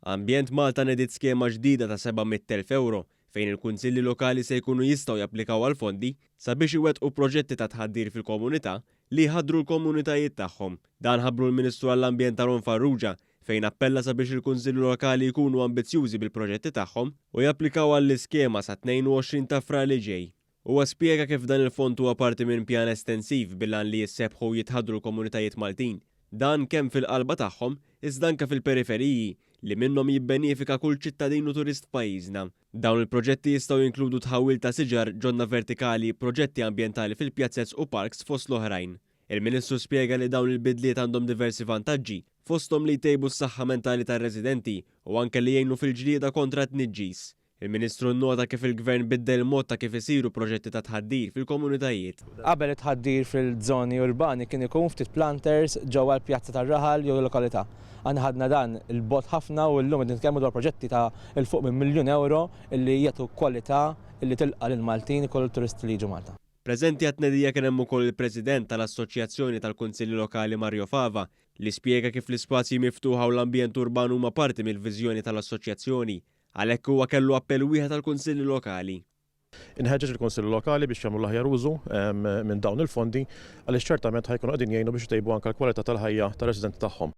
Ambjent Malta nediet skema ġdida ta' €700,000 fejn il-kunsilli lokali se jkunu jistgħu japplikaw għal fondi sabiex iwettqu proġetti ta' tħaddir fil-komunità li jħaddru l-komunitajiet tagħhom. Dan ħabbru l-Ministru għall-Ambjent Aaron Farrugia fejn appella sabiex il-kunsilli lokali jkunu ambizzjużi bil-proġetti tagħhom u japplikaw għall-iskema sat-22 ta' Frar li ġej. Huwa spjega kif dan il-fond huwa parti minn pjan estensiv bil-għan li jissebbħu u jitħaddru l-komunitajiet Maltin. Dan kemm fil-qalba tagħhom, iżda anke fil-periferiji, li minnhom jibbenifika kull ċittadin u turist f'pajjiżna. Dawn il-proġetti jistgħu jinkludu tħawwil ta' siġar, ġonna vertikali, proġetti ambjentali fil-pjazzez u parks fost l-oħrajn. Il-Ministru spjega li dawn il-bidliet għandhom diversi vantaġġi, fosthom li jtejbu s-saħħa mentali tar-residenti u anke li jgħinu fil-ġlieda kontra t-tniġġis. Il-Ministru nnota kif il-Gvern biddel il-mod ta' kif isiru proġetti ta' tħaddir fil-komunitajiet. Qabel it-tħaddir fil-żoni urbani kien ikun ftit planters ġewwa l-pjazza tar-raħal jew il-lokalità. Aħna ħadna dan 'il bogħod ħafna u llum qegħdin nitkellmu dwar proġetti ta' 'l fuq minn €1,000,000 illi jagħtu kwalità illi tilqa' lill-Maltin ukoll it-turisti li jiġu Malta. Preżenti għat-tnedija kien hemm ukoll il-President tal-Assoċjazzjoni tal-Kunsilli Lokali Mario Fava li spjega kif l-ispazji miftuħa u l-ambjent urban huma parti mill-viżjoni tal-Assoċjazzjoni. Għalhekk huwa kellu appell wieħed għall-Kunsilli Lokali. Inħeġġeġ lill-Kunsilli Lokali biex jagħmlu l-aħjar użu minn dawn il-fondi għaliex ċertament ħa jkunu qegħdin jgħinu biex itejbu anke l-kwalità tal-ħajja tar-residenti tagħhom.